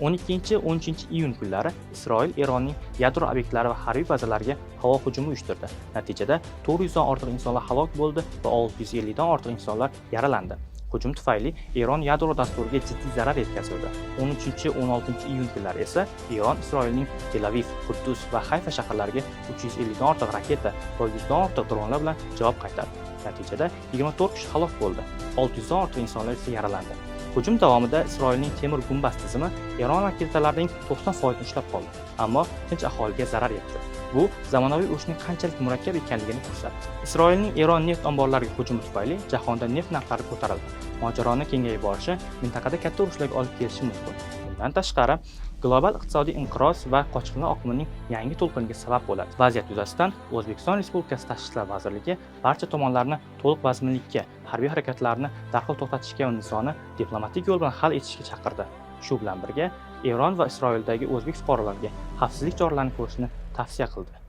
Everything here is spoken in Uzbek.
12-13 iyun kunlari Isroil Eronning yadro obyektlari va harbiy bazalariga havo hujumi uyushtirdi. Natijada 400 dan ortiq insonlar halok bo'ldi va 650 dan ortiq insonlar yaralandi. Hujum tufayli Eron yadro dasturiga jiddiy zarar yetkazildi. 13-16 iyun kunlari esa Eron Isroilning Tel-Aviv, Quddus va Hayfa shaharlariga 350 dan ortiq raketa va 100 dan ortiq dronlar bilan javob qaytardi. Natijada 24 kishi halok bo'ldi, 600 dan ortiq insonlar esa yaralandi. Hujum davomida Isroilning temir gumbaz tizimi Eron raketalarining 90% ushlab qoldi, ammo tinch aholiga zarar yetdi. Bu zamonaviy urushning qanchalik murakkab ekanligini ko'rsatdi. Isroilning Eron neft omborlariga hujumi tufayli jahonda neft narxlari ko'tarildi. Mojaroni kengayib borishi mintaqada katta urushlarga olib kelishi mumkin. Bundan tashqari, global iqtisodiy inqiroz va qochqinlar oqimining yangi to'lqiniga sabab bo'ladi. Vaziyat yuzasidan O'zbekiston Respublikasi Tashqi ishlar vazirligi barcha tomonlarni to'liq vazminlikka, harbiy harakatlarni darhol to'xtatishga va nizoni diplomatik yo'l bilan hal etishga chaqirdi. Shu bilan birga, Eron va Isroildagi o'zbek fuqarolariga xavfsizlik choralarini ko'rishni tavsiya qildi.